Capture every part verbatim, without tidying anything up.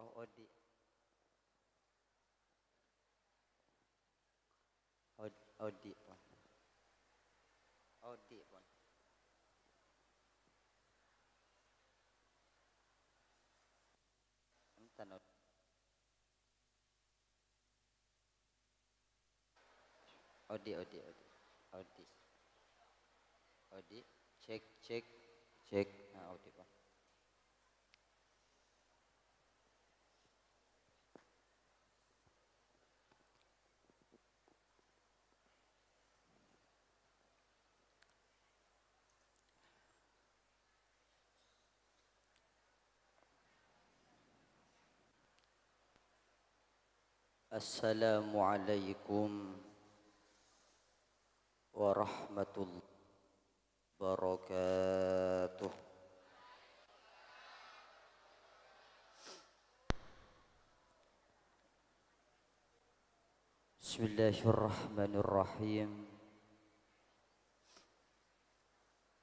Oh, odi'. Od-, odi', pon. Odi', pon. Enten, od-, odi', odi', odi'. Odi'. Odi', cek, cek, cek. Ah, odi', pon. Assalamualaikum warahmatullahi wabarakatuh. Bismillahirrahmanirrahim.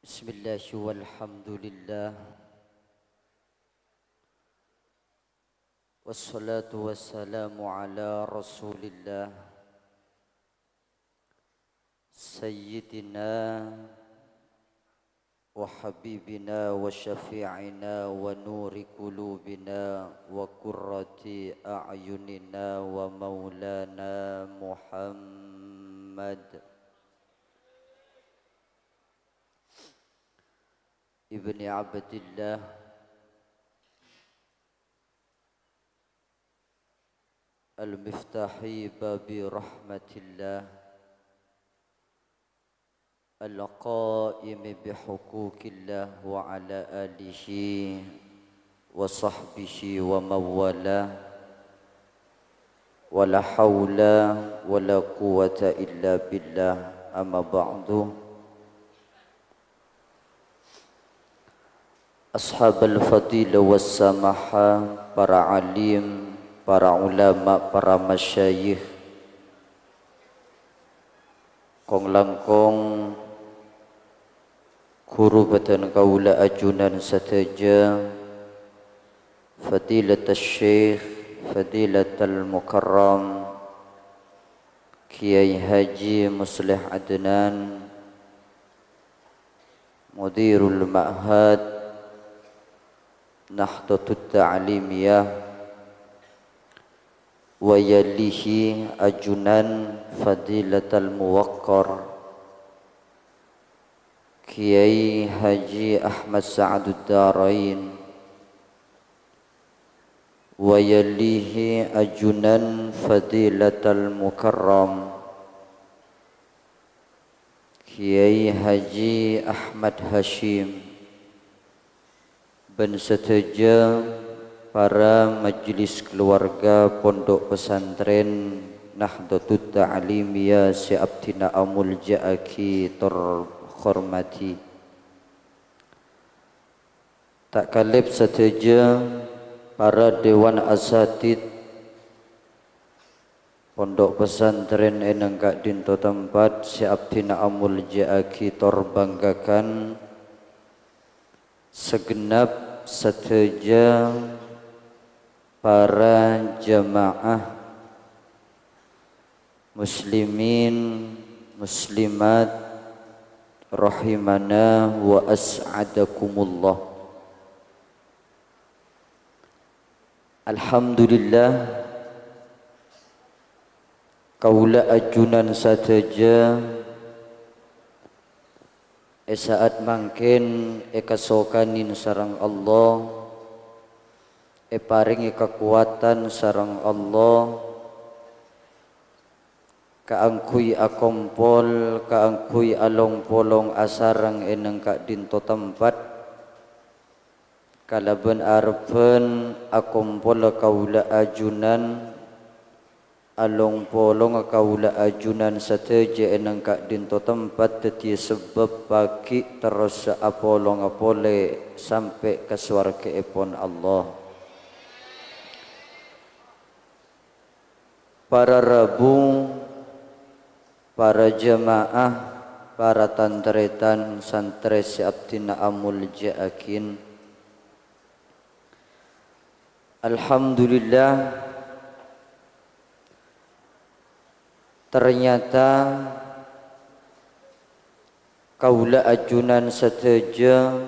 Bismillah walhamdulillah. Wassalatu wassalamu ala Rasulillah, Sayyidina wa Habibina wa Syafi'ina wa Nuri Qulubina wa Qurrati A'yunina wa Maulana Muhammad ibni Abdillah, al-miftahi babi rahmatillah, al-qaimi bihuquqillah, wa ala alihi wa sahbihi wa mawalah. Wa la haula wa la quwwata illa billah, amma ba'du. Ashabal fadilah was samaha, para alim, para ulama, para masyayikh, kong-langkong ghuru bhâdhân kaulâ ajunan sadhâjâ, Fadilatas Syekh, Fadilatal Mukarram, Kiai Haji Musleh Adnan, Mudirul Ma'had Nahdhatut Ta'limiyah, wa yalihi ajunan Fadilatal Muwaqqar, Kiai Haji Ahmad Sa'adud Darain, wa yalihi ajunan Fadilatal Mukarram, Kiai Haji Ahmad Hasyim, bân sadhâjâ para majelis keluarga Pondok Pesantren Nahdhatut Ta'limiyah sè abdhina amolja'aghi tor hormadhi. Ta' kalèp sadhâjâ para dewan asatid Pondok Pesantren è neng ka'dinto tempat sè abdhina amolja'aghi tor banggakan, sagenap sadhâjâ para jamaah muslimin, muslimat, rahimana wa as'adakumullah. Alhamdulillah, kaulâ ajunan sadhâjâ è sa'at mangkèn èkasokanè sareng Allah, èparèngè kakowadhân sareng Allah, kaangghuy akompol, kaangghuy along-polong asareng è neng ka'dinto tempat, kalabân arebbhân akompolla kaulâ ajunan, along-polonga kaulâ ajunan sadhâjâ è neng ka'dinto tempat dhâddhiyâ sabâb paghi' terrossa apolonga polè sampè' ka sowarghâèpon Allah. Para rabu, para jamaah, para tan-tarètan santrè sè abdhina amolja'aghin. Alhamdulillah, ternyata kaulâ ajunan sadhâjâ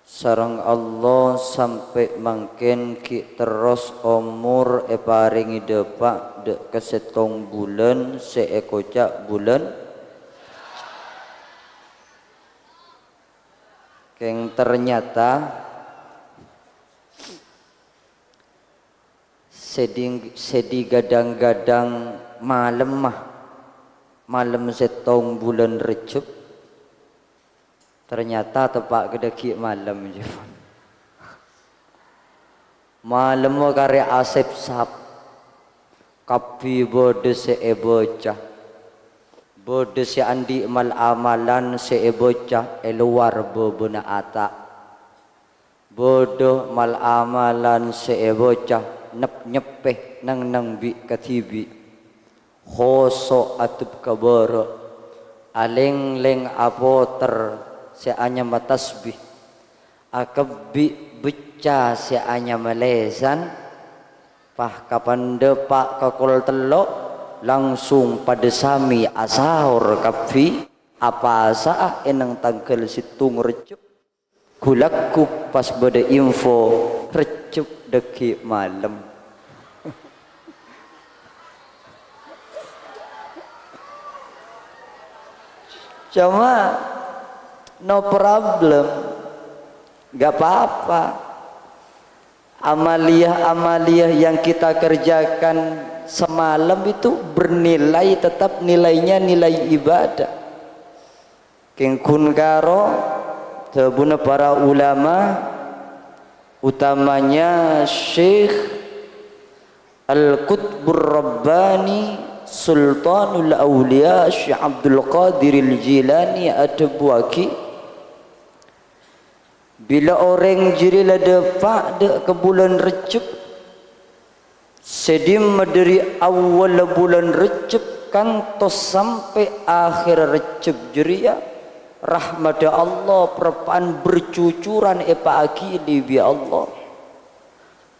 sareng Allah sampè' mangkèn ghi' terros omor èparèngè dâpa' dâ' ka sèttong bulân sè èkoca' bulân. Kèng ternyata sè di-, sè digadhâng-gadhâng malemma, malem sèttong bulân Rejjeb, ternyata teppa' ghâdhâghi' malem, jiyâ. Malemma karè asèpsap, kabbhi bâdâ sè èbâca, bâdâ sè andi' mal-amalan sè èbâca è lowar bâbâna ata'. Bâdâ mal-amalan sè èbâca nep-nyeppè neng-neng bi' kadhibi', khoso' adhep ka bârâ', alèng-lèng apoter sè anyama tasbih, akebbi' becca sè anyama lèsan, pas kapan dâpa' ka kol tello', langsung padâ samè asaor kabbhi, apasa'a è neng tangghâl sèttong Rejjeb. Gu-lagghu pas bâdâ info Rejjeb dhâggi' malem. Coma, no problem, nggak apa-apa. Amaliyah-amaliyah yang kita kerjakan semalam itu bernilai, tetap nilainya nilai ibadah. Kèng ghun karo dhâbuna para ulama, utamanya Syekh Al-Qutbur Rabbani, Sultanul Auliya, Syekh Abdul Qadiril Jilani adhâbuwâghi, bilâ orèng jârèya la dâpa' dâ' ka bulân Rejjeb, sè dimma dâri awwalla bulân Rejjeb kantos sampè' akhèrra Rejjeb jârèya, rahmadda Allah parappa'an bercucuran èpaaghili bi' Allah.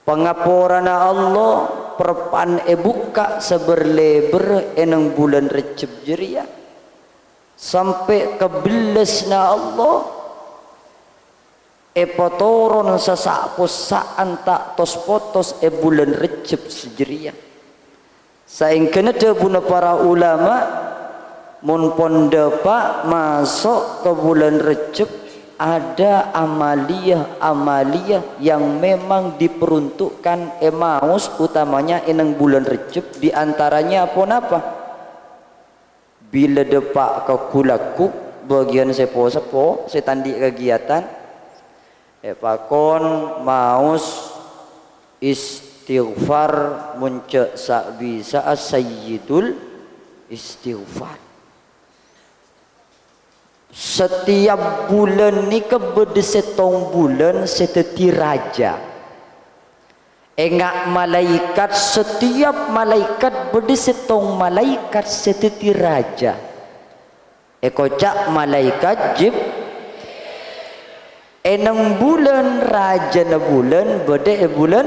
Pangaporana Allah parappa'an èbukka' sabâr-lèbâr è neng bulân Rejjeb jârèya. Sampè' kabellasna Allah èpatoron sasa'-posa'an ta' tos-potos è bulân Rejjeb sajârèya. Saèngghâna dhâbuna para ulama, mon pon dâpa' maso' ka bulân Rejjeb, ada amaliyah-amaliyah yang memang diperuntukkan èmaos, utamanya è neng bulân Rejjeb, di antaranya ponapa? Bilâ dâpa' ka gu-lagghu, bâgiyân sèpo-sèpo sè ta' andi' kagiyatan, èpakon maos istighfar, mon jâ' sa-bisa'a sayyidul istighfar. Satèyap bulân nèka bâdâ sèttong bulân sè dhâddhi rajâ. Enga' malaèkat, satèyap malaèkat bâdâ sèttong malaèkat sè dhâddhi rajâ. Èkoca' malaèkat Jib-, è neng bulân, rajâna bulân bâdâ è bulân,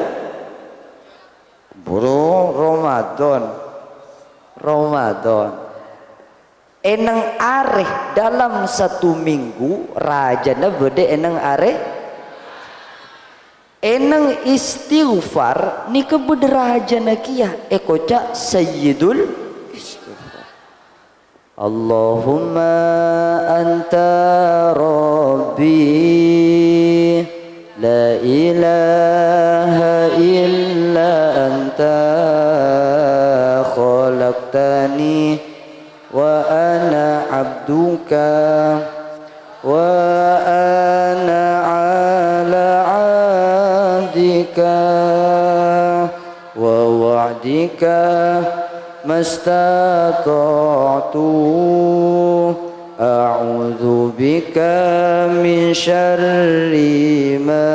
buru Ramadan. Ramadan. È neng arè, dalam satu minggu, rajâna bâdâ è neng arè. È neng istighfar nèka bâdâ rajâna kèya, èkoca' Sayyidul Istighfar. Allahumma anta rabbi, la ilaha illa anta, khalaqtani wa ana abduka, wa ana ala ahdika wa wa'dika mastata'tu, a'udzu bika min syarri ma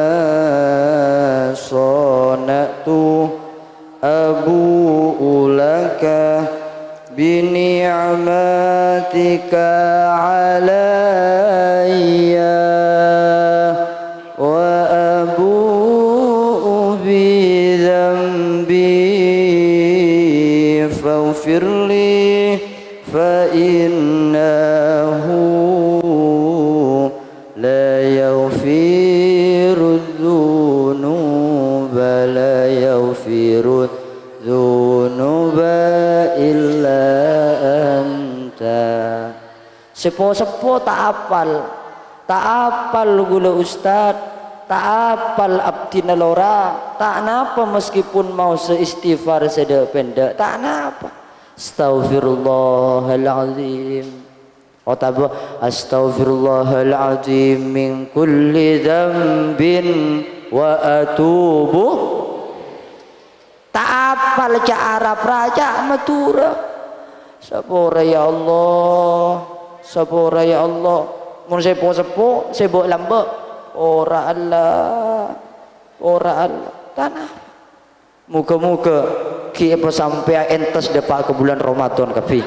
shana'tu. Abu'u laka bi ni'matika alayya, wa abu'u bi po-seppo ta' apal. Ta' apal ghulâ ustad, ta' apal abdhina lora, ta' napa meskipun maosa istighfar sè dâ'-pendâ', ta' napa. Astaghfirullahalazim. Otabâ, "Astaghfirullahalazim min kulli dzambin wa atubu." Ta' apal ca' Arab, ra ca' Madhurâ. Sapora, ya Allah, sapora, ya Allah. Mon sè po-seppo, sè bâ'-lambâ', ora Allah, ora Allah. Tana. Moga-moga ghi' èpasampèya èntes dâpa' ka bulân Ramadan kabbhi.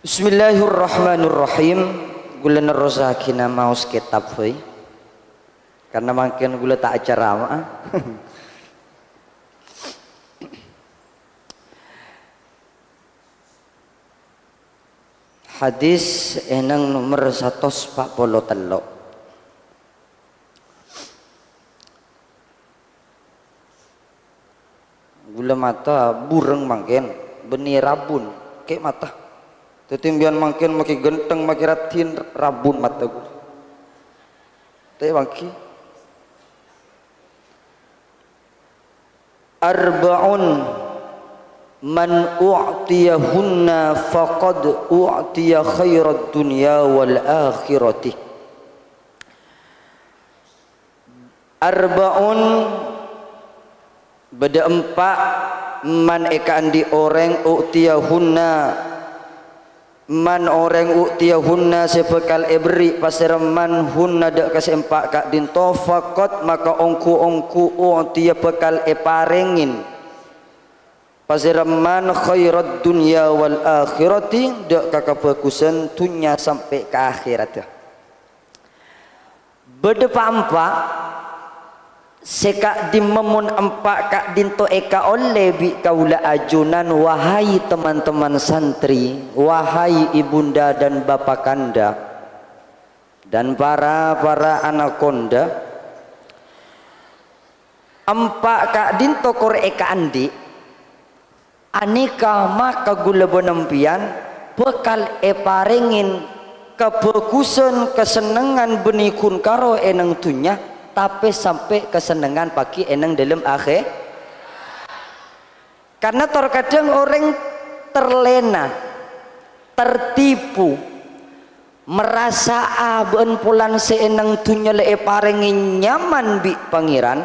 Bismillahirrahmanirrahim. Ghulâ nerrossaghi maos kètab bhâi. Karna mangkèn ghulâ ta' acarama'a. Hadis è nèng nomer satos pa' polo tello'. Ghulâ mata bureng mangkèn, bânnè rabun, kè' mata. Dhâddhi, sampèyan mangkèn makè ghântheng, makè raddhin, rabun mata ghulâ. Tè' mangkèn. Arba'un man u'tiyahunna faqad u'tiya khairat dunya wal akhirati. Arba'un, bâdâ empa', man èkaandi' orèng, u'tiyahunna, man orèng u'tiyahunna sè bhâkal èberri' pasèra man hunna dâ' ka sè empa' ka'dinto, faqad, maka ongghu-ongghu u'tiya bhâkal èparèngè pasèra man khairat dunya wal akhirati, dâ' ka kabhâghusân dhunnya sampè' ka akhèratta. Bâdâ pa'-empa' sè ka'dimma mon empa' ka'dinto èkaollè bi' kaulâ ajunan, wahai teman-teman santri, wahai ibunda dan bapa kandha, dan para-para anakonda, empa' ka'dinto kor èkaandi', anèka maka ghulâ bân sampèyan bhâkal èparèngè kabhâghusân, kasennengngan bânnè ghun karo è nèng dhunnya, tapè sampè' kasennengngan paghi è nèng dâlem akhè-, karna tor kadhâng orèng terlena, tertipu, marasa'a bâ'ân polana sè è nèng dhunnya la èparèngè nyaman bi' Pangèran,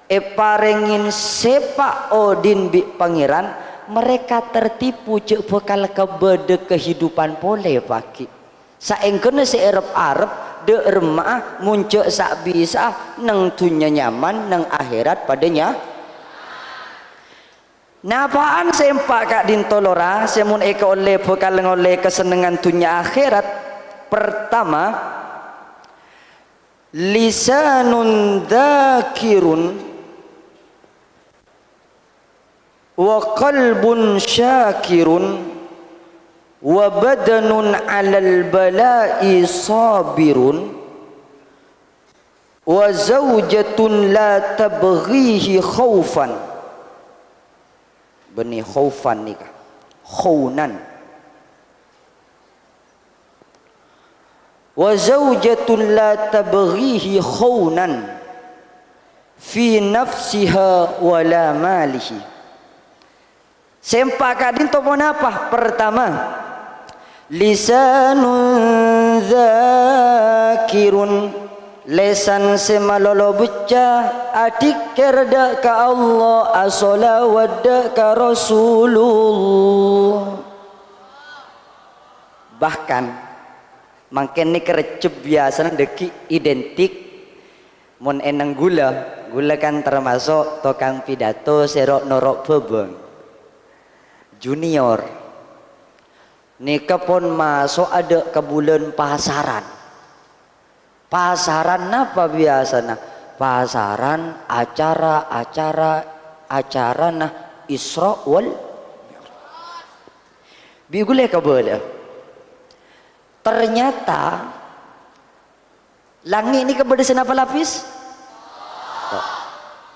èparèngè sèpa' odi'na bi' Pangèran, mereka tertipu jhâ' bhâkal kabâdâ kahidupan polè paghi'. Saèngghâna sè èrep-arep dâ' remma'a mon jhâ' sa-bisa'a, nèng dhunnya nyaman, nèng akhèrat padâ nya-, Napa'an sè empa' ka'dinto lora sè mon èkaollè bhâkal ngollè kasennengngan dhunnya akhèrat? Partama, lisanun dzakirun wa qalbun syakirun wa badanun 'alal bala'i sabirun wa zaujatun la tabghihi khaufan. Bânnè khaufan nèka. Khaunan. Wa zaujatun la tabghihi khaunan fi nafsiha wa la malihi. Sè empa' ka'dinto ponapa? Partama, lisanun dzakirun, lèsan sè malolo becca adhikkèr dâ' ka Allah, asholawat dâ' ka Rasulullah. Bahkan, mangkèn nèka Rejjeb biyasana dhâggi' identik. Mon è nèng ghulâ, ghulâ kan termasuk tokang pidato sè ro'-noro' bhâbâng. Junior. Nèka pon maso'a dâ' ka bulân pasaran. Pasaran napa biyasana? Pasaran acara-acara, acarana Isra wal Mi'raj. Bi' ghulâ kabâlâ. Ternyata langngè' nèka bâdâ sè napa lapis?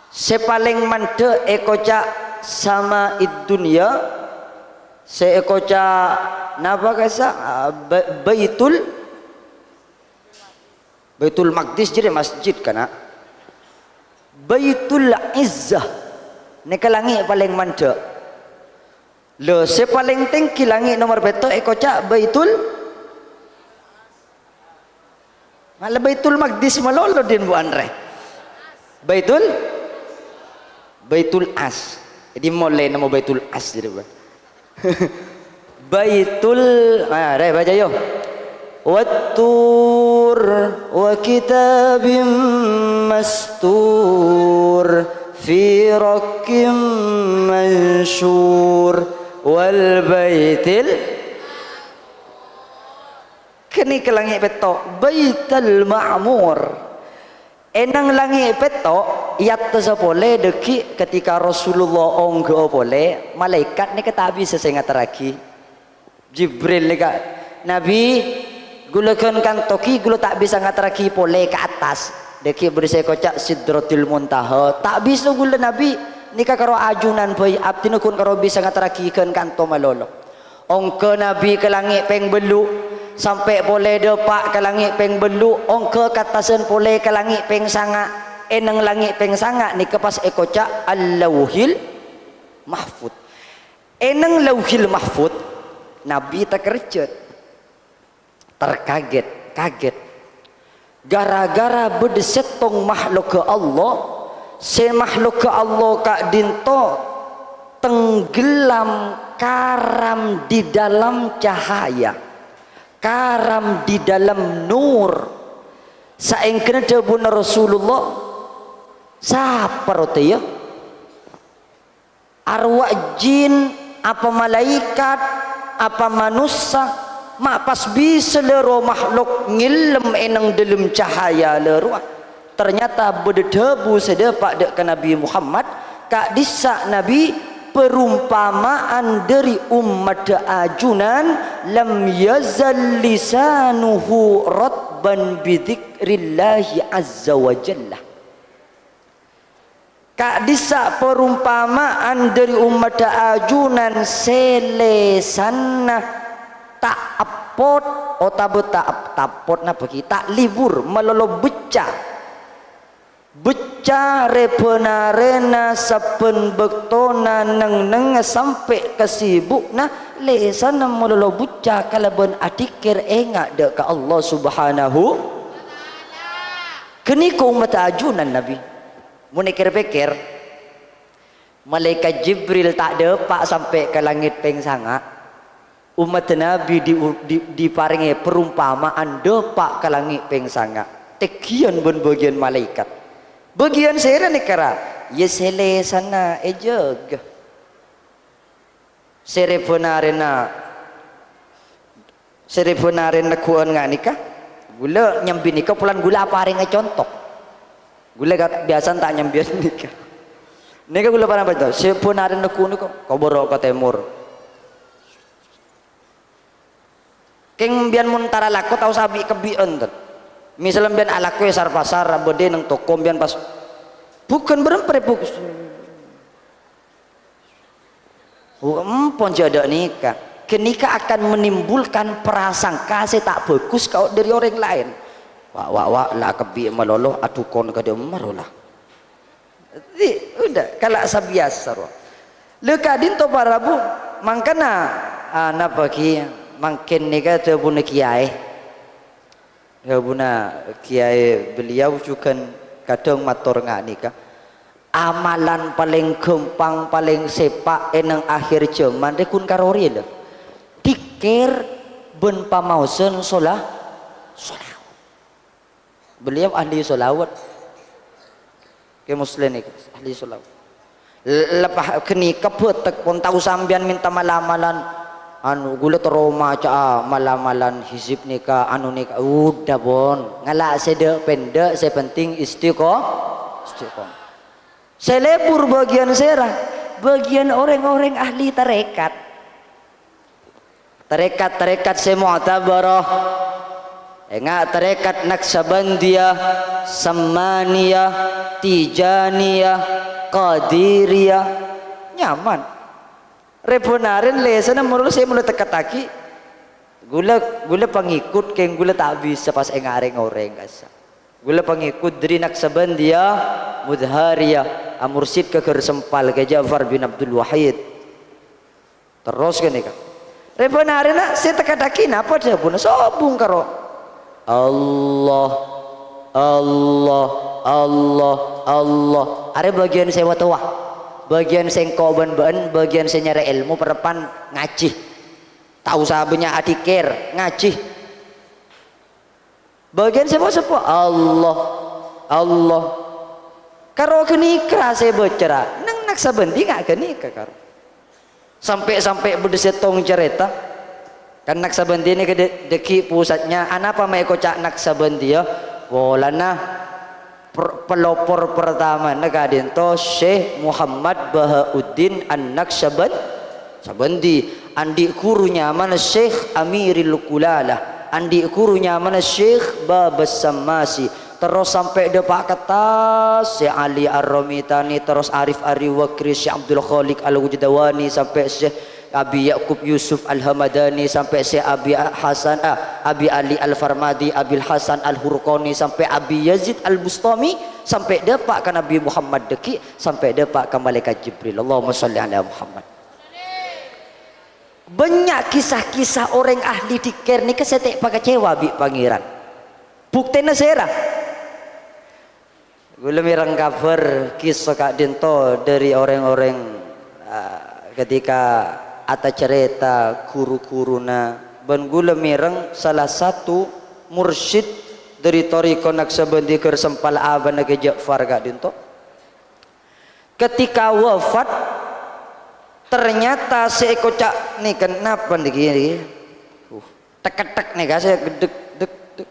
Sè palèng mandhâ' èkoca' sama'id dunya, sè èkoca' Napa kassa', ah, Ba-, Baitul, Baitul Maqdis jârèya masjid, kana'. Baitul Izzah nèka langngè' palèng mandhâ'. Lho, sè palèng tèngghi langngè' nomer pètto' èkoca' Baitul, malah Baitul Maqdis malolo din, Bu Andre. Baitul, Baitul As. Jadi molaè nemmo Baitul As, jadi, Bu. Baitul, ah, dai, baca, yo. Wattur wa kitabim mastur fi raqqim mansyur wal baitil Ghânèka langngè' pètto', Baitul Ma'mur. È neng langngè' pètto', èattassa polè dhâggi' ketika Rasulullah ongghâ'â polè, malaèkat nèka ta' bisa sè ngaterraghi. Jibril nèka, "Nabi, ghulâ ghân kanto ghi ghulâ ta' bisa ngaterraghi polè ka attas." Dhâggi' bâdâ sè èkoca' Sidratul Muntaha. "Ta' bisa ghulâ, Nabi, nèka karo ajunan bhâi, abdhina ghun karo bisa ngaterraghi ghân kanto malolo." Ongghâ Nabi ka langngè' pèng bâllu', sampè' polè dâpa' ka langngè' pèng bâllu', ongghâ ka attasân polè ka langngè' pèng sanga'. È neng langngè' pèng sanga' nèka pas èkoca' Al-Lauhil Mahfud. È neng Lauhil Mahfud, Nabi takerjhât. Terkaget-kaget. Gara-gara bâdâ sèttong mahlukka Allah, sè mahlukka Allah ka'dinto tenggelam karam di dalam cahaya, karam di dalam nur. Saèngghâna dhâbuna Rasulullah, "Sapa rotèya?" Arwah jin, apa malaèkat, apa manossa, ma' pas bisa lâ rowa mahluk ngèllem è neng dâlem cahaya lâ rowa. Ternyata bâdâ dhâbu sè dâpa' dâ' ka Nabi Muhammad, ka'dissa' Nabi, "Parompama'an dâri ommaddhâ ajunan, lam yazal lisanuhu ratban bi dzikrillahi azza wa jalla." Ka'dissa' parompama'an dâri ommaddhâ ajunan sè lèsanna ta' eppot otabâ ta' ep-, ta' eppot napa ghi? Ta' libur, malolo becca. Becca rè-bânarèna sabbhân bâktona neng-neng sampè' ka sibukna, lèsanna malolo becca kalabân adhikkèr ènga' dâ' ka Allah Subhanahu. Ghânèka ommaddhâ ajunan, Nabi. Mon èkèr-pèkkèr, Malaèkat Jibril ta' dâpa' sampè' ka langngèt pèng sanga'. Ommaddhâ Nabi di-, di-, diparèngè parompama'an dâpa' ka langngèt pèng sanga'. Tènggiyân bân bâgiyân malaèkat. Bâgiyân sèra nèka ra? Iyâ sè lèsanna èjâgâ. Sè rè-bânarèna, sè rè-bânarèna negghuwân nga' nèka, ghulâ nyambi nèka polana ghulâ aparèngè conto. Ghulâ ka-, biyasana ta' nyambiyân nèka. Nèka ghulâ parèng conto, sè bânarèna negghu nèka, kobâr ka tèmor. Kèng sampèyan mon ta' alako tao sabi' kebbi'ân, ten. Misal sampèyan alako è sar-pasar, abâdhi neng toko, sampèyan pas, "Bhughân bârâmpa rèbu, Gus?" Oh, empon jhâ' dâ' nèka. Ghânèka akan menimbulkan prasangka sè ta' bhâghus ka o-, dâri orèng laèn. "Wa', wa', wa', la kebbi' malolo, adhukon ka dâ'emma rowa la." Di, udah, kala' sabiyasa rowa. Lè ka'dinto para bu, mangkana, ah, napa ghi, mangkèn nèka dhâbuna kiyaè. Dhâbuna kiyaè beliau jhughân kadhâng mator nga' nèka, amalan palèng ghâmpang, palèng sèpa' è neng akhir jhâman rè ghun karorè, lho. Dzikir bân pamaosan sola-, sholawat. Beliau ahli sholawat. Kè Muslim nèka, ahli sholawat. L-, lepas ghânèka bâtek pon tao sampèyan mènta mal-amalan. Anu, ghulâ terro maca'a mal-amalan hizib nèka, anu nèka. Udah, pon. Ngala' sè dâ'-pèndâ', sè penting istiqo-, istiqomah. Sè lebur bâgiyân sèra? Bâgiyân orèng-orèng ahli tarekat. Tarekat-tarekat sè mu'tabarah. Enga' tarekat Naqsabandiyah, Sammaniyah, Tijaniyah, Qadiriyah. Nyaman. Rè-bânarèn lèsanna molo sè molo tekkettaghi. Ghulâ, ghulâ pangèkot, kèng ghulâ ta' bisa pas ènga' rèng-orèng kassa'. Ghulâ pangèkot dâri Naqsabandiyah Mudhariyah, amursyid ka Ghâr Sempal, Kè Ja'far bin Abdul Wahid. Terros ghânèka. Rè bân arèna sè tèkadhâghi napa dhâbuna? Sobung karo Allah, Allah, Allah, Allah. Arè bâgiyân sè wa-, towa. Bâgiyân sèngko' bân bâ'en, bâgiyân sè nyarè èlmo, parappa'na ngajhi. Ta' osa bânnya' adhikir, ngajhi. Bâgiyân sè po-, seppo, Allah, Allah. Karo ghânèka sè bâccara, neng Naqsabandi nga' ghânèka karo. Sampè'-sampè' bâdâ sèttong carèta, kan Naqsabandi nèka dâ-, dâgghi' pusatnya, anapa ma' èkoca' Naqsabandiyah? Polana per-, pelopor pertamana ka'dinto Syekh Muhammad Bahauddin An-Naqsyaban-, Sabandi. Andi' ghuru nyamana Syekh Amiril Kulalah. Andi' ghuru nyamana Syekh Babas Sammasi. Terros sampè' dâpa' ka attas, Syekh Ali Ar-Romitani, terros Arif Ari Wakri, Syekh Abdul Khaliq Al-Wujdawani, sampè' Syekh Abi Ya'qub Yusuf Al-Hamadani, sampè' Syekh Abi Hasan, ah, Abi Ali Al-Farmadi, Abil Hasan Al-Hurqani, sampè' Abi Yazid Al-Bustami, sampè' dâpa' ka Nabi Muhammad dâgghi', sampè' dâpa' ka Malaikat Jibril. Allahumma shalli ala Muhammad. Bânnya' kisah-kisah orèng ahli dhikir nèka sè ta' èpakacèwa bi' Pangèran. Buktèna sèra? Ghulâ mèreng kabhâr kissa ka'dinto dâri orèng-orèng, ah, ketika atacarèta ghuru-ghuruna, bân ghulâ mèreng salah satu mursyid dâri thariqah Naqsabandi Ghâr Sempal abâna Kè Ja'far ka'dinto. Ketika wafat, ternyata sè èkoca', nèka napa nèka, nèka? Uh, tek-tek nèka sè dek, dek, dek.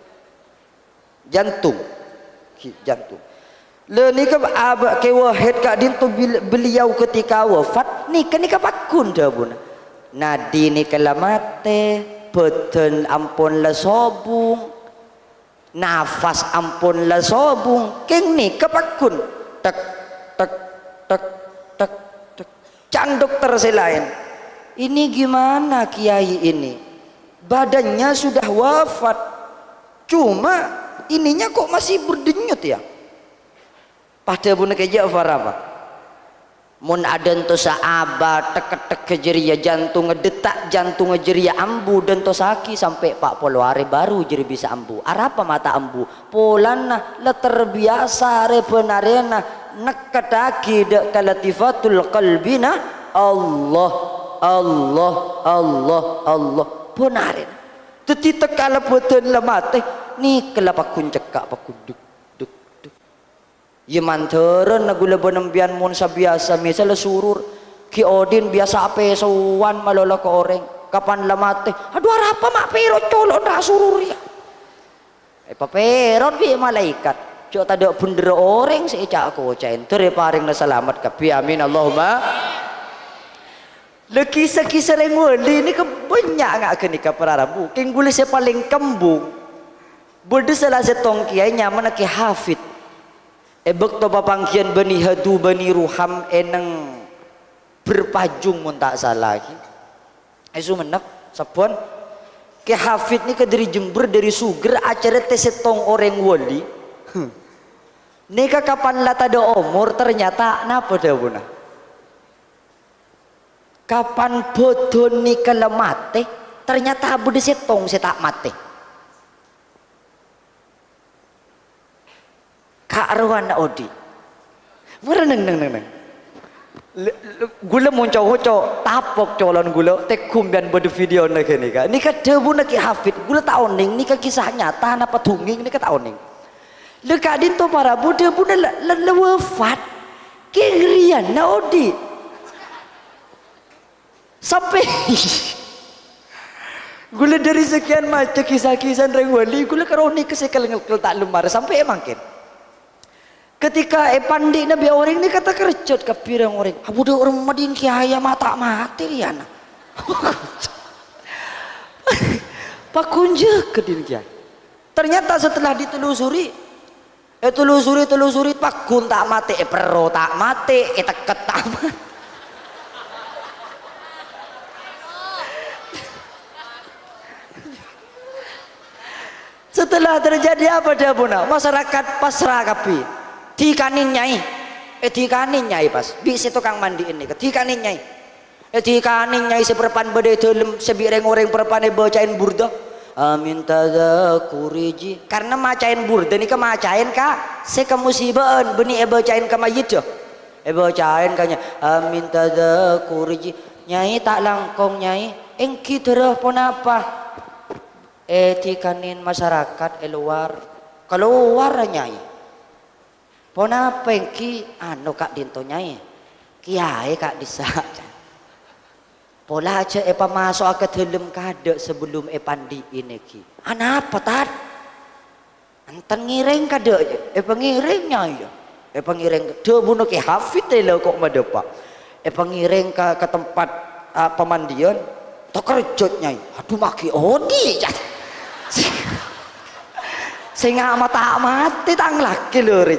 Jantung. Ki-, jantung. Lha nèka aba-, Kè Wahid ka'dinto bil-, beliau ketika wafat, nèka, nèka paggun dhâbuna. Nadi nèka la matè, bhâdhân ampon la sobung, nafas ampon la sobung, kèng nèka paggun. Tek, tek, tek, tek, tek. Can dokter sè laèn, "Ini gimana Kiai ini? Badannya sudah wafat, cuma ininya kok masih berdenyut ya?" Pas dhâbuna Kè Ja'far apa? "Mon adântosa abâ, tek-kettek jârèya jantongnga detta', jantongnga jârèya ambu, dântosaghi sampè' pa' polo arè baru jârèya bisa ambu. Arapa ma' ta' ambu? Polana la terbiasa rè bân arèna nekkettaghi dâ' ka latifatul qalbina Allah, Allah, Allah, Allah, bân arèna." Dâddhi tekka la bhâdhân la matè, nèka la paggun cekka', paggun duk, duk, duk. Iyâ, mandhârânna ghulâ bân empèyan mon sabiyasa, misal surur, ghi' odi'na biyasa apèsowan malolo ka orèng. Kapan la matè, "Adhu, arapa ma' pèro' colo'na ra' surur, yâ?" Èpapèro' bi' malaèkat. Jhâ' tadâ' bhendherra orèng sè èca'-koca'è. Èntar èparèngana salamet kabbhi. Amin, Allahumma. Lha, kissa-kissa rèng wali nèka bânnya' nga' ghânèka para rabu. Kèng ghulâ sè palèng kembung, bâdâ sala sèttong kèyaè nyamana Kè Hafid. È bâkto papangghiyân Bani Hadu, Bani Ruham è neng Berpajung mon ta' sala ghi. È Sumenep, sabbhân. Kè Hafid nèka dâri Jember, dâri Sugher, acarèta sèttong orèng wali. Nèka kapan la tadâ' omor, ternyata napa dhâbuna? Kapan bhâdhân nèka la matè, ternyata bâdâ sèttong sè ta' matè. Ka' rowana odi'. Mara neng, neng, neng, neng. Le-, le-, ghulâ mon co-ngoco, tapok colon ghulâ, tèngghu empèyan bâdâ videona ghânèka. Nèka dhâbuna Kè Hafid, ghulâ ta' onèng, nèka kisah nyata napa dongèng, nèka ta' onèng. Lha ka'dinto para bu dhâbuna la, la, la wafat. Kèng rèyanna odi'. Sampè' ghulâ dâri sakèyan maca kissa-kissa rèng wali, ghulâ karo nèka sè kèl-ngèlkel ta' lem mara sampè' mangkèn. Ketika èpandhi'na bi' orèng nèka takerjhât kabbhi rèng-orèng. Abudhu orèng madin kèyaè ma' ta' matè rèyana. Pakonjhâ ka din kèyaè. Ternyata setelah ditelusuri, ètelusuri-telusuri, paggun ta' matè, èperro ta' matè, ètekket ta' matè. Telah terjadi apa dhâbuna? Masyarakat pasra kabbhi. Dhikanè nyai. Eh, dhikanè nyai pas. Bi' sè tokang mandi'in nèka. Dhikanè nyai. Eh, dhikanè nyai sè parappa'na bâdâ è dâlem, sè bi' rèng-orèng parappa'na èbâca'in burda. Amin tadzakuri ji. Karna macaèn burda nèka macaèn ka sè kamusibâ'ân, bânnè èbâca'in ka mayyiddhâ. Èbâca'in ka nyai. Amin tadzakuri ji. Nyai ta' langkong, Nyai. Èngghi dârâ ponapa? Eh, dhikanè masyarakat è lowar. Kalowar, Nyai. Ponapa èngghi anu ka'dinto, Nyai? Kèyaè ka'dissa', can. Pola jhâ' èpamaso'a ka dâlem kadâ' sabellum èpandi'in èngghi. Anapa, Tad? Enten ngèrèng kadâ', èpangèrèng, Nyai, ya. Èpangèrèng, dhâbuna Kè Hafid è lako' madâpa'. Èpangèrèng ka, ka tempat, ah, pamandiyan. Takerjhut, Nyai. Adhu, maghi odi', ya. Sè, sè ngama ta' matè tang lakè lorè.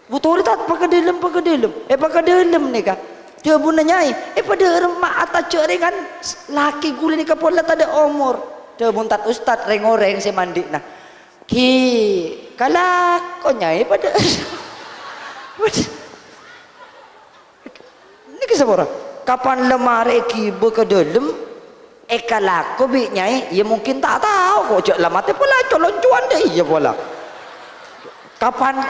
Motorè ta' pakadâlem, pakadâlem. Eh, pakadâlem nèka. Dhâbuna nyai, eh, padâ remma atajjhâ' rèngan lakè ghulâ nèka pola tadâ' omor. Dhâbuna tad-ustad rèng-orèng sè mandi'na. Ghi, kalako nyai padâ. Padâ. Nèka sapora? Kapan la marè èghibâ ka dâlem, èkalako bi' nyai, ya mungkin ta' tao ko' jhâ' la matè pola coloncowan dâ' iyâ pola. Kapan,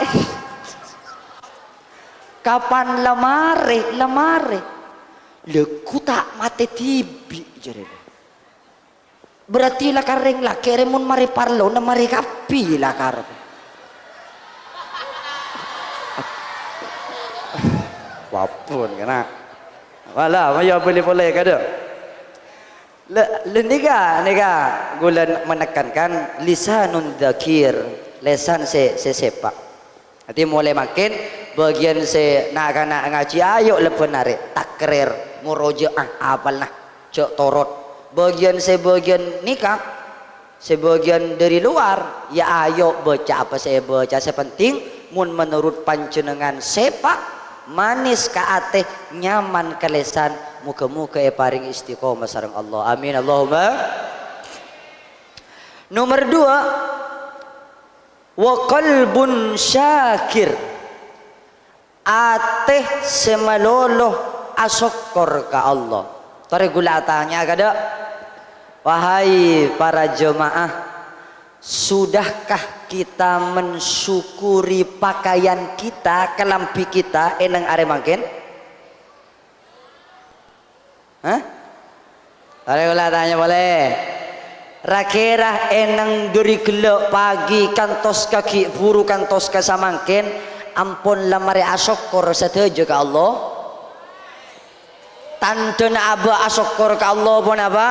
kapan la marè, la marè. Lha, ghu ta' matè dhibi' jârèya. Berarti lakar rèng lakè' rè mon marè parlo, na marè kabbhi lakar. Wapun kèna. Wala, mayu abâli polè kadâ'. Le, le nèka, nèka ghulâ menekankan lisanun dzakir, lèsan sè, sè sèpa'. Dhâddhi, molaè mangkèn, bâgiyân sè na'-kana' ngajhi, ayo lebbhân arè, takrir, morojaah apalna, jhâ' torot. Bâgiyân sè bâgiyân nèka, sè bâgiyân dâri lowar, ya ayo bâca apa sè èbâca. Sè penting, mon menurut panjhennengngan sèpa', manis ka atè, nyaman ka lèsan, moghâ-moghâ èparèngè istiqomah sareng Allah. Amin, Allahumma. Nomer dua, wa qalbun syakir, atè sè malolo asokkor ka Allah. Torè ghulâ atanya kadâ', wahai para jemaah, sudahkah kita mensyukuri pakaian kita, kalambhi kita è nèng arè mangkèn? Hah? Torè ghulâ atanya polè. Ra-kèra è nèng dâri ghellâ' pagi kantos ka ghi' bhuru kantos ka samangkèn, ampon la marè asokkor sadhâjâ ka Allah? Tandhâna abâ' asokkor ka Allah ponapa?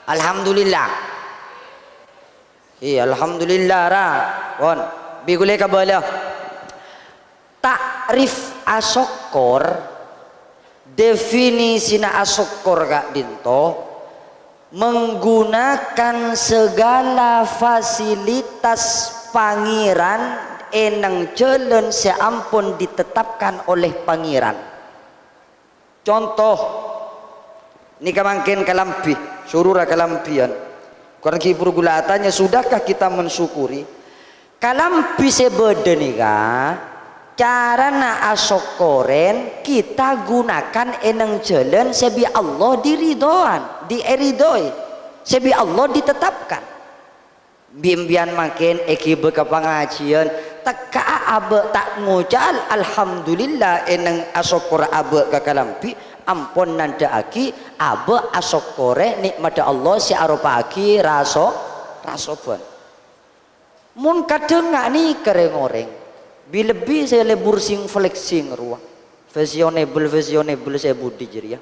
Alhamdulillah. Iyâ, alhamdulillah, ra. Pon, bi' ghulâ kabâlâ. Ta'rif asokkor, definisina asokkor ka'dinto, menggunakan segala fasilitas Pangèran è nèng jhâlân sè ampon ditetapkan oleh Pangèran. Conto, nèka mangkèn kalambhi, surura kalambhiyân. Korang ghi' bhuru ghulâ atanya, sudahkah kita mensyukuri? Kalambhi sè bâdâ nèka, carana asokkorèn kita gunakan è nèng jhâlân sè bi' Allah diridhoan, di-, èridhoi, sè bi' Allah ditetapkan. Bi' empèyan mangkèn èghibâ ka pangajhiyân, tekka'a abâ' ta' ngoca' alhamdulillah è nèng asokkor abâ' ka kalambhi, ampon nandhâ'aghi abâ' asokkorè nè'matta Allah sè aropa'aghi raso-, rasobân. Mon kadhâng nga' nèka rèng-orèng, bi-, lebbi sè lebur sing flexing rowa, fashionable-fashionable sè budi jârèya.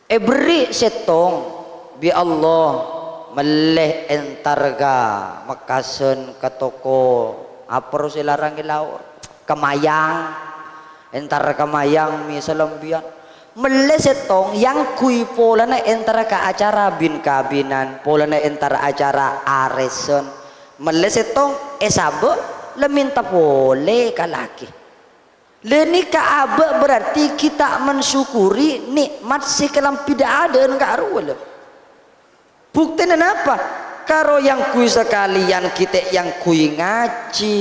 Èberri' sèttong bi' Allah mellè entar ka Mekkasân, ka toko, apa ro sè larang è lao', ka Mayang, entar ka Mayang mè' salambhiyân. Mellè sèttong, èyangghuy polana entar ka acara bin-kabinan, polana entar acara arèsân. Mellè sèttong, èsabâ', la mènta polè ka lakè. Lha nèka abâ' berarti ghi' ta' mensyukuri nè'mat sè kalambhi dâ'-adâ'ân ka'rowa, lho. Buktèna napa? Karo èyangghuy sakalèyan ghi' ta' èyangghuy ngajhi,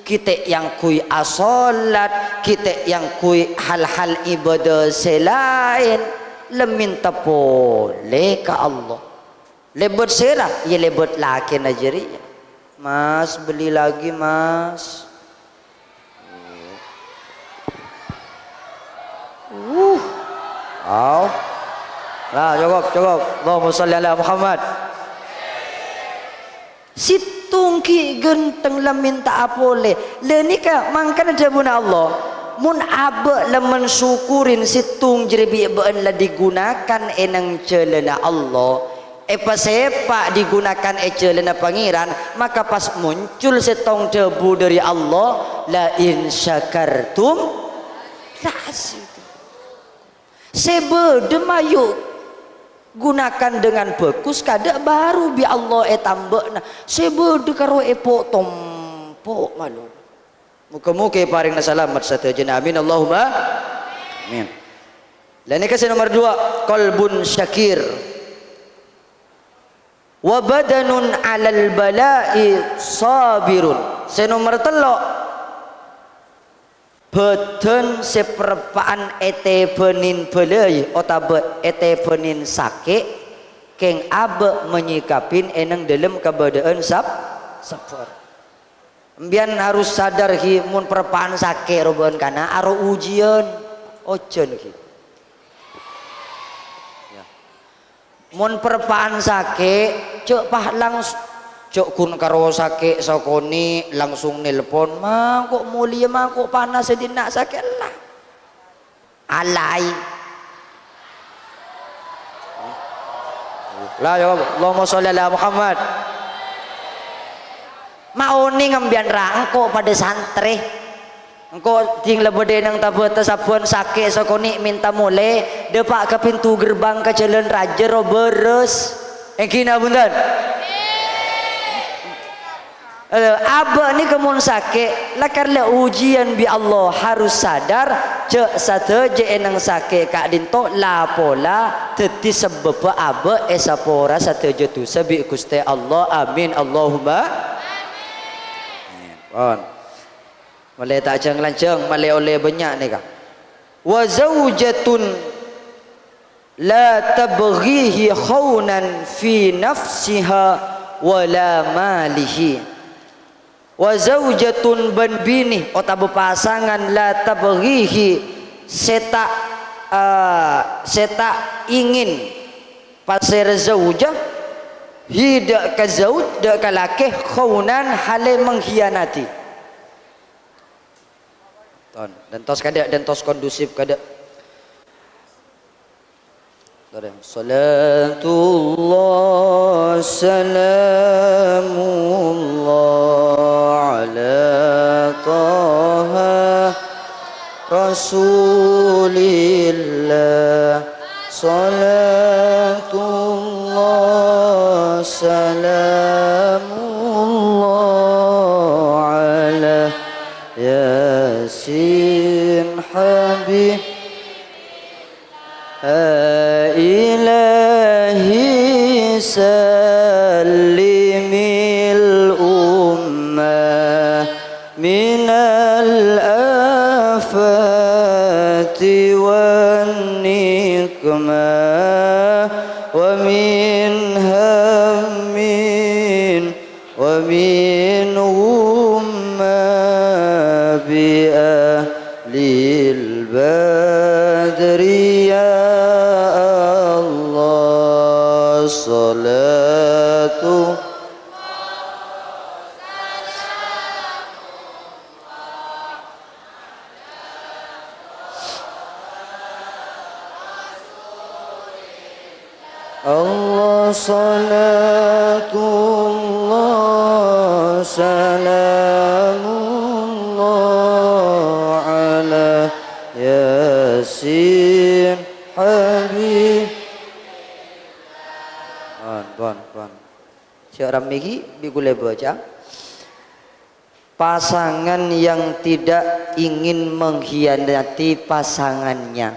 ghi' ta' èyangghuy asholat, ghi' ta' èyangghuy hal-hal ibadah sè laèn, la mènta polè ka Allah. Lèbât sèra? Iyâ lèbât lakèna jârèya. "Mas, beli lagi, Mas." Uh. Aw. Lah, cukup, cukup. Allahumma shalli ala Muhammad. Sèttong ghi' ghântheng la mènta'a polè. La nèka mangkana dhâbuna Allah, "Mon abâ' la mensyukurin sèttong jârèya bi' bâ'ân la digunakan è neng jhâlânna Allah, èpasèpa' digunakan è jhâlânna Pangèran, maka pas moncol sèttong dhâbu dhâri Allah, 'La in syakartum la azidannakum.'" Sè bâdâ mayu' gunakan dengan bagus, kadâ' baru bi' Allah ètambâ'âna. Sè bâdâ karo èpo'-tompo' malolo. Moga-moga èparèngana salamet sadhâjâna. Amin, Allahumma amin. Lah nèka sè nomer dua, qalbun syakir. "Wa badanun 'alal bala'i shabirun." Sè nomer tello', bâdân sè pareppa'an ètèbânin bâlâi otabâ ètèbânin sakè', kèng abâ' manyikapin è neng dhâlem kabâdâ'ân sab-, sabbhâr. Empèyan harus sadar, ghi, mon pareppa'an sakè' rowa bâ'ân kana' aro ujiân, ojhân, ghi. Ya. Mon pareppa'an sakè', jhâ' pas langs-, jhâ' ghun karo sakè' sakonè' langsung nelpon, "Mangko' molèya, mangko' panas è dinna' sakè', la." Alay. La, ya Allah. Allahumma sholli ala Muhammad. Ma' onèng empèyan, ra, engko' padâ santrè. Engko' dhing la bâdâ è neng tabâta sabbhân sakè' sakonè' mènta molè, dâpa' ka pintu gerbang ka Jhâlân Rajâ rowa bârâs. Èngghi napa bhunten? Eh, abâ' nèka mon sakè', lakar la ujiân bi' Allah, harus sadar jhâ' sadhâjâ è neng sakè' ka'dinto la pola dhâddhi sabâbbhâ abâ' èsapora sadhâjâ dhusa bi' Ghustè Allah. Amin, Allahumma. Amin. Pon. Malè ta' jhâng-lanjhâng, malè ollè bânnya' nèka. "Wa zaujatun la tabghihi khaunan fi nafsiha wa la malihi." Wa zaujatun, bân binè otabâ pasangan, la tabghihi, sè ta', eh, sè ta' ingèn, pasèra zaujah, hi, dâ' ka zauj, dâ' ka lakè, khaunan, halè mengkhianati. Ton, dântos kadâ', dântos kondusif kadâ'. Salatullah, salamullah ala Taha Rasulillah. Salatullah, salamullah ala Yasin Habib. Ilahi sallimil ummah minal afati wan nikmah wa min hammin wa minhum ma bi ahlil badri ya Allah salatu. Allah salatullah salamullah ala Yasin Habib. Pon, pon, pon. Jhâ' rammè ghi, bi' kulâ bâca. Pasangan yang tidak ingin mengkhianati pasangannya.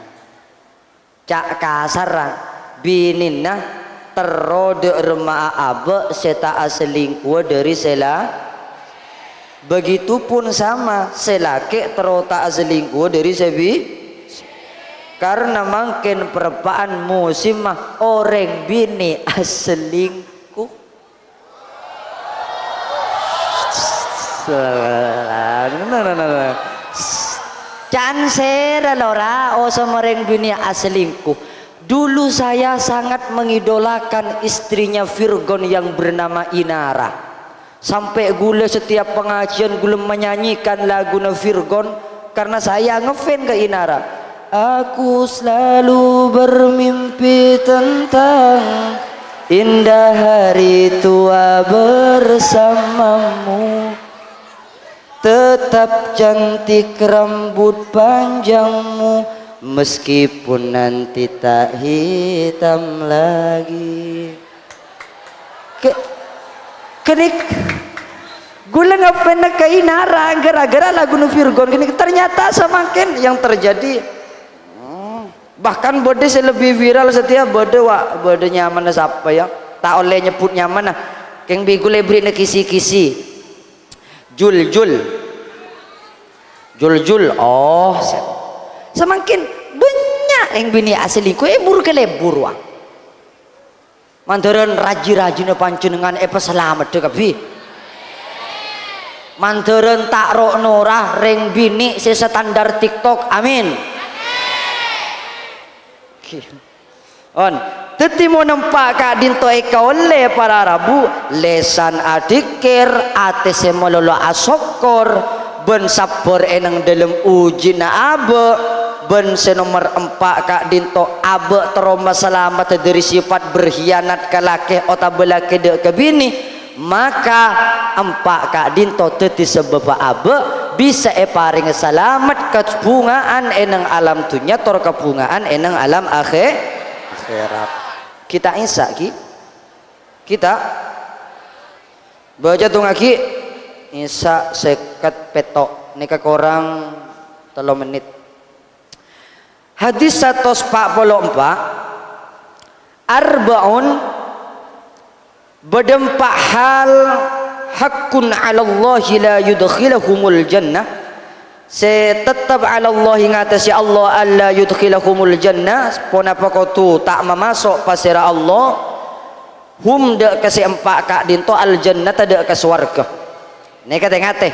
Ca' kasarra, binèna Terro dâ' remma'a abâ' sè ta' aselingkuha dâri sè la-, begitupun sama, sè lakè' terro ta' aselingkuha dâri sè bi-, karna mangkèn parappa'an musimma orèng binè' aselingkuh. Can sèra lora osa orèng binè' aselingkuh. Dulu saya sangat mengidolakan istrinya Virgon yang bernama Inara. Sampai ghulâ setiap pengajian ghulâ menyanyikan laguna Virgon karena saya ngefans ka Inara. Aku selalu bermimpi tentang indah hari tua bersamamu. Tetap cantik rambut panjangmu, meskipun nanti tak hitam lagi. Ke-, kenik-, ghulâ ngefans ka Inara gara-gara laguna Virgon kenik. Ternyata samangkèn yang terjadi, hmm, bahkan bâdâ sè lebih viral satèya bâdâ, wa, bâdâ nyamana sapa ya? Ta' ollè nyebbhut nyamana. Kèng bi' ghulâ èberri'na kisi-kisi. Jul, Jul. Jul, Jul. Oh, sa-, samangkèn bânnya' orèng binè' aselingkuh, è, buru kalebur, wa. Mandhârân rajhi-rajhina panjhennengngan èpasalameddhâ kabbhi. Mandhârân ta' ro'-nora orèng binè' sè standar TikTok. Amin. Oke. On. Dhâddhi mon empa' ka'dinto èkaollè para rabu, lèsan adhikkèr, atè sè malolo asokkor, bân sabbhâr è neng dhâlem ujina abâ', bân sè nomer empa' ka'dinto abâ' terro masalamedda dâri sifat berkhianat ka lakè otabâ lakè dâ' ka binè, maka empa' ka'dinto dhâddhi sabâbbhâ abâ' bisa èparèngè salamet kabhungaan è neng alam dhunnya tor kabhungaan è neng alam akhè-, akhèrat. Kita Isa, Ki. Kita baca tongaghi Isa sèket pètto'. Nèka korang tello mennit. Hadis satos pa' polo empa', arba'un, bâdâ empa' hal, haqqun 'alallahi la yudkhilahumul jannah, sè tettep 'alallahi ngatasè Allah, alla yudkhilahumul jannah, ponapa kodhu ta' mamaso' pasèra Allah, hum dâ' ka sè empa' ka'dinto al jannata dâ' ka sowarghâ. Nèka tè-ngatè,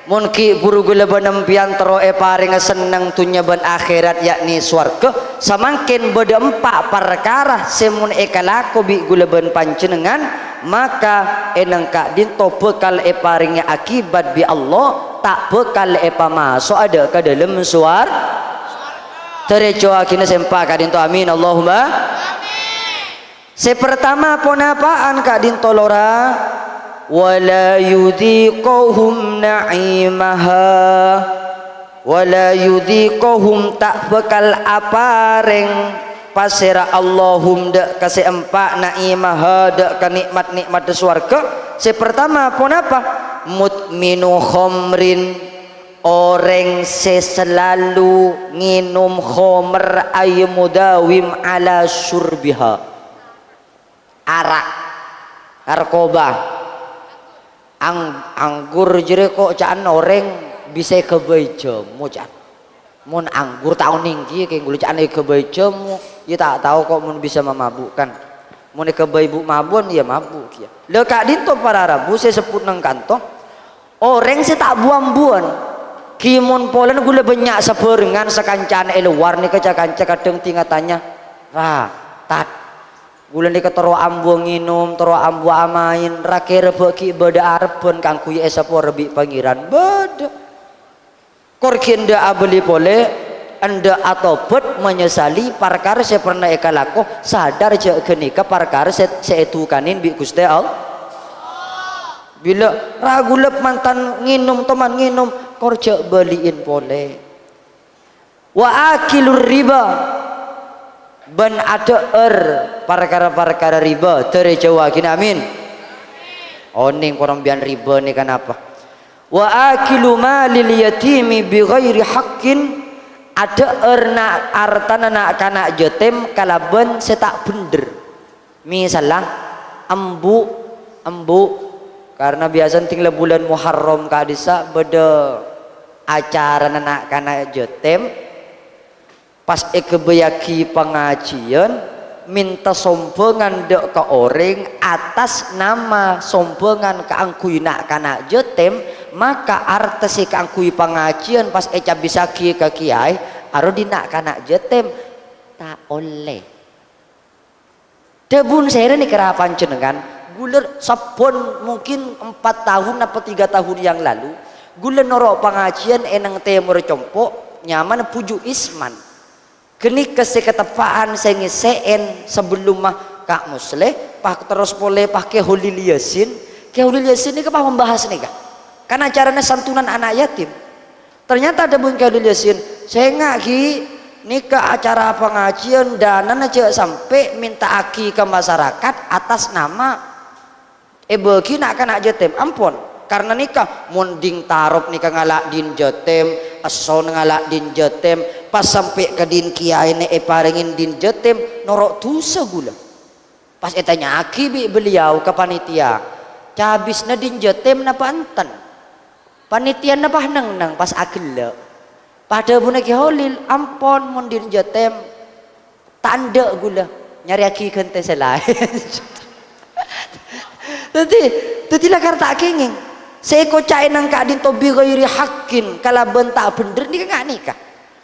mon ghi' bhuru ghulâ bân empèyan terro èparèngè senneng dhunnya bân akhèrat, yakni sowarghâ, samangkèn bâdâ empa' parkara sè mon èkalako bi' ghulâ bân panjhennengngan, maka è neng ka'dinto bhâkal èparèngè akibat bi' Allah, ta' bhâkal èpamaso'a dâ' ka dhâlem sowar-, Tarèjowaghinah sè empa' ka'dinto, amin, Allahumma. Sè partama, ponapa'an ka'dinto lora? "Wa la yudhiqahum na'imaha." "Wa la yudhiqahum," ta' bhâkal aparèng pasèra Allahum dâ' ka sè empa' na'imaha dâ' ka nè'mat-nè'matta sowarghâ. Sè partama ponapa? "Mudminu khamrin," orèng sè salalu ngènom khomer, ay mudawim ala syurbiha. Ara', narkoba, ang-, anggur jârèya ko' ca'na orèng bisa èghâbây jhâmo, ca'na. Mon anggur ta' onèng kèya, kèng ghulâ ca'na èghâbây jhâmo, iyâ ta' tao ko' mon bisa mamabukkan. Mon èghâbây bu-, mabun, iyâ mabuk kèya. La ka'dinto para rabu sè sepput neng kanto, orèng sè ta' bu-ambuwân. Ghi mon polana ghulâ bânnya' sabhârengan sakancana è lowar nèka, ca-kanca kadhâng tè-ngatanya, "Ra, Tat, ghulâ nèka terro ambuwâ ngènom, terro ambuwâ amaèn, ra-kèra bâ' ghi' bâdâ arebbhân kaangghuy èsapora bi' Pangèran?" Bâdâ. Kor ghi' endâ' abâli polè, endâ' atobhât, manyesali parkara sè pernah èkalako, sadar jâ' ghânèka parkara sè, sè èdukanè bi' Ghustè Allah. Bilâ ra ghulâ mantan ngènom, toman ngènom, kor jâ' bâli'in polè. "Wa akilur riba," bân adhâ'âr parkara-parkara riba, tarèjowaghinah, amin. Onèng parambiyan riba nèka napa? "Wa akilu malil yatimi bi ghairi haqqin," adhâ'âr na-, artana na'-kana' jâtèm kalabân sè ta' bhendher. Misalla, embu', embu', karna biyasana tèngla bulân Muharram ka'dissa' bâdâ acarana na'-kana' jâtèm, pas èghâbâyyaghi pangajiyân, mènta sombhângan dâ' ka orèng atas nama sombhângan kaangghuy na'-kana' jâtèm, maka arta sè kaangghuy pangajiyân pas ècabisaghi ka kèyaè, arowa dhin na'-kana' jâtèm, ta' ollè. Dhâbuna sèrè nèka ra panjhennengngan, ghulâ sabbhân mungkin empat tahun apa tiga tahun yang lalu, ghulâ noro' pangajiyân è neng tèmor compo', nyamana Bhuju' Isman. Ghânèka sè kateppa'an sè ngèssè'è sabellumma Ka' Musleh, pas terros polè pas Kè Holil Yasin. Kè Holil Yasin nèka pas membahas nèka. Kan acarana santunan ana' yatim. Ternyata dhâbuna Kè Holil Yasin, "Sènga' ghi, nèka acara pangajiyân, dânana jhâ' sampè' mènta'aghi ka masarakat atas nama èbâghi na'-kana' jâtèm." Ampon, karna nèka mon dhin tarop nèka ngala' dhin jâtèm, esson ngala' dhin jâtèm, pas sampè' ka dhin kèyaèna èparèngè dhin jâtèm, noro' dhusa ghulâ. Pas ètanya'aghi bi' beliau ka panitia, "Cabisna dhin jâtèm napa enten?" Panitiana pas neng-neng, pas aghellâ'. Pas dhâbuna Kè Holil, "Ampon, mon dhin jâtèm, ta' endâ' ghulâ, nyarèyaghi ghântè sè laèn." Dhâddhi, dhâddhi lakar ta' kèngèng. Sè èkoca'è neng ka'dhinto bi ghairi haqqin, kalabân ta' bhendher nèka nga' nèka.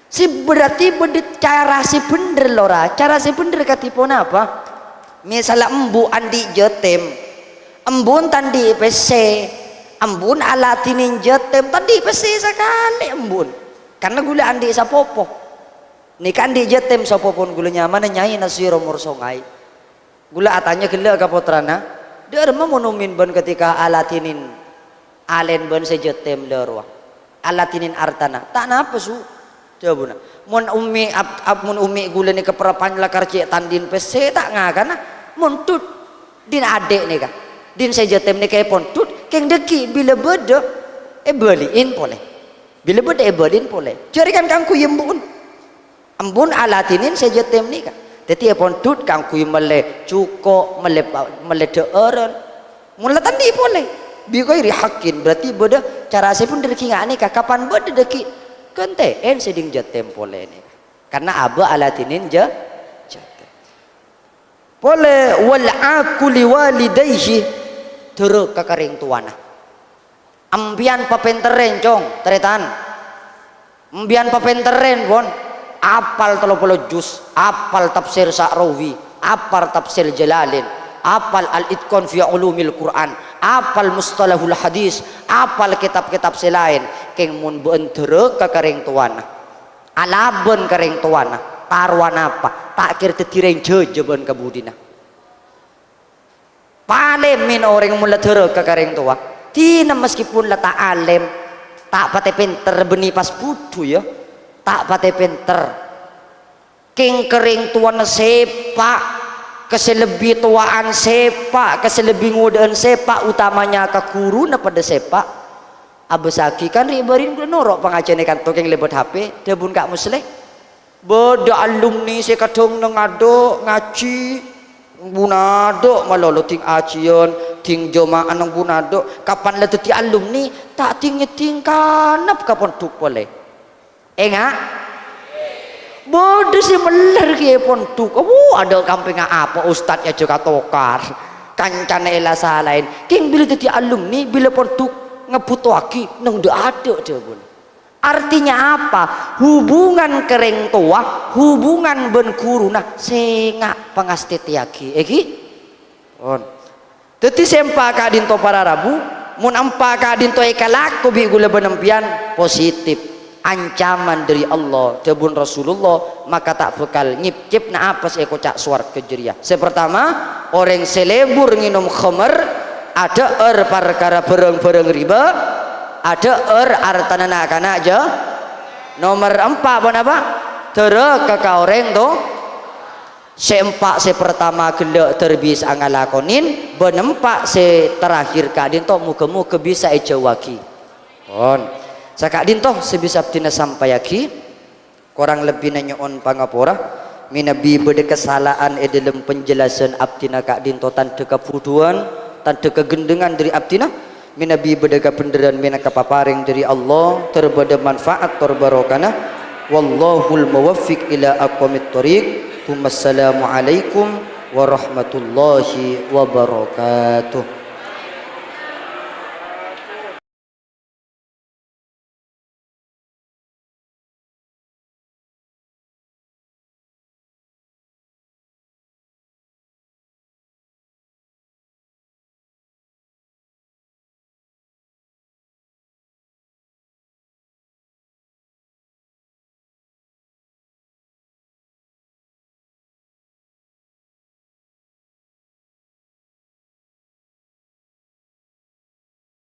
Sè berarti bâdâ cara sè bhendher, lora. Cara sè bhendher kadhi ponapa? Misalla embu' andi' jâtèm, embu'na ta' andi' pèssè, embu'na aladhinè jâtèm, ta' andi' pèssè sakalè embu'na. Karna ghulâ andi' sapopo. Nèka andi' jâtèm sapopona ghulâ nyamana Nyai Nasir Omor Songay. Ghulâ atanya ghellâ' ka pottrana, "Dâ'remma mon Ummi bân ghâtèka aladhinè alèn bân sè jâtèm la rowa? Aladhinè artana, ta' napa, Su?" Dhâbuna, "Mon Ummi ab-, ab-, mon Ummi ghulâ nèka parappa'na lakar cè' ta' andi' pèssè, ta' ngakana. Mon dhut, dhin adhi' nèka, dhin sè jâtèm nèka èpon dhut, kèng dhâggi' bilâ bâdâ èbâli'in polè. Bilâ bâdâ èbâli'in polè. Jârèya kan kaangghuy embu'na." Embu'na aladhinè sè jâtèm nèka. Dhâddhi èpon dhut kaangghuy mellè jhuko', mellè pa-, mellè dhâ'ârân. Mon la ta' andi' polè, bi ghairi haqqin, berarti bâdâ cara sè bhendher ghi nga' nèka, kapan bâdâ dhâggi' ghântè'è sè dhin jâtèm polè nèka. Karna abâ' aladhinè jâ-, jâtèm. Polè wal 'aqqu li walidaihi, dhârâka ka rèng towana. Empèyan papènterrè, Cong, tarètan. Empèyan papènterrè, pon. Apal tello polo juz, apal tafsir Sa'rawi, apal tafsir Jalalain, apal Al-Itqan fi Ulumil Qur'an, apal Mustalahul Hadis, apal kètab-kètab sè laèn. Kèng mon bâ'na dhârâka ka rèng towana, alabân ka rèng towana, ta' rowa napa, ta' kèra dhâddhi rèng jâjâ bân kabudina. Palèmèn orèng mon la dhârâka ka rèng towa. Dina maskèpon la ta' alèm, ta' patè pènter bânnè pas budhu, yâ. Ta' patè pènter. Kèng ka rèng towana sèpa', ka sè lebbi towa'an sèpa', ka sè lebbi ngodâ'ân sèpa', utamanya ka ghuruna padâ sèpa'. Abâssaghi kan rè'-bâri'na ghulâ noro' pangajiyânna kanto kèng lèbât H P, dhâbuna Ka' Musleh. Bâdâ alumni sè kadhâng neng adâ' ngajhi, neng bun adâ' malolo ding ajiyân, ding jema'ah neng bun adâ'. Kapan la dhâddhi alumni, ta' ding-ngèding kanep ka pondhuk polè. Enga'? Bâdâ sè mellèr ghi è pondhuk. Wu, adâ' kampèngnga apa ustad èajhâk atokar. Kancana è la-salaèn. Kèng bilâ dhâddhi alumni, bilâ pondhuk ngabutoaghi neng dâ'-adâ' dhâbuna. Artinya apa? Hubungan ka rèng towa, hubungan bân ghuruna sènga' pangastètèyaghi, èghi? Pon. Dhâddhi sè empa' ka'dinto para rabu, mon empa' ka'dinto èkalako bi' ghulâ bân empèyan, positif. Ancaman dâri Allah, dhâbuna Rasulullah, maka ta' bhâkal nyèp-cèpna apa sè èkoca' sowarghâ jârèya. Sè partama, orèng sè lebur ngènom khamar, adhâ'âr parkara bhârâng-bhârâng riba, adhâ'âr artana na'-kana' jâ-, nomer empa' ponapa? Dhârâka ka orèng to-, sè empa' sè partama ghellâ' dâr bisa ngalakonè, bân empa' sè terakhir ka'dinto moghâ-moghâ bisa èjhâuwaghi. Pon. Saka'dinto sè bisa abdhina sampayyaghi. Korang lebbina nyo'on pangapora. Mènabi bâḍâ kasala'an è ḍâlem panjelasan abdhina ka'ḍinto, tanḍhâ kabhudhuwân, tanḍhâ kagendhengan ḍâri abdhina. Mènabi bâḍâ kabhendherrân mènangka paparèng ḍâri Allah, tor bâḍâ manfaat tor barokana. Wallahul muwaffiq ila aqwamit thoriq. Tsummassalamualaikum warahmatullahi wabarakatuh.